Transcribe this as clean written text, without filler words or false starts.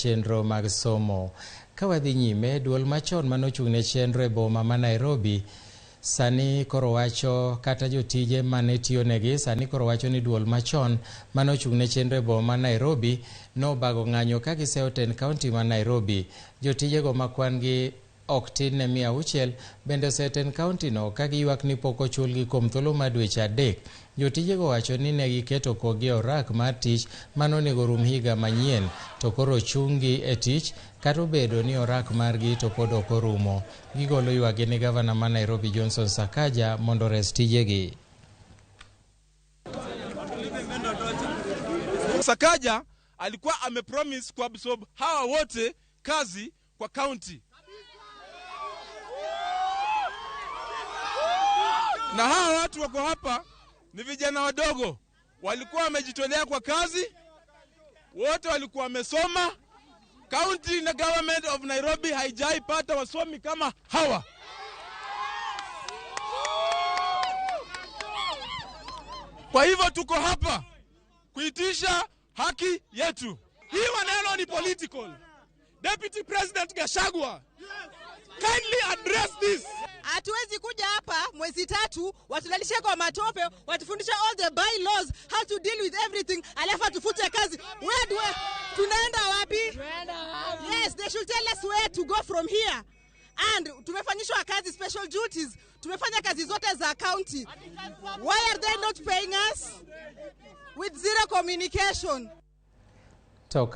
Chenro mag somo. Ka wadhi nyime, duol machon manochung' ne chenro e boma ma Nairobi sani koro wacho kata jotije mane tiyonegi sani koro wacho ni duol machon manochung' ne chenro e boma ma Nairobi nobago ng'anyo ka giseyo tend kaunti ma Nairobi. Jotijego ma kwan gi ok tin ne 600 bende osetend kaunti no ka giywak ni pok ochulgi kuom thuolo mar dweche 3. Jotijego wacho ni ne giketo kogi e orak mar tich mane onego rum higa manyien to koro ochung-gi e tich kata obedo ni orak margi to pod ok orumo. Gigolo ywakgi ne gavana ma Nairobi Johnson Sakaja mondo ores tijegi. Sakaja alikuwa amepromise kuabsorb hawa wote kazi kwa county. Na hawa watu wako hapa ni vijana wadogo, walikuwa wamejitolea kwa kazi, wote walikuwa wamesoma. County na government of Nairobi haijaipata wasomi kama hawa. Kwa hivyo tuko hapa kuitisha haki yetu. Hii maneno ni political. Deputy President Gachagua, kindly address this. Hatuwezi kuja hapa mwezi 3 watulalishe kwa matope, watufundishe all the bylaws, how to deal with everything, alafu atufute kazi. Where do we, tunaenda wapi? Yes, they should tell us where to go from here. And tumefanyishwa kazi special duties, tumefanya kazi zote za county. Why are they not paying us? With zero communication. To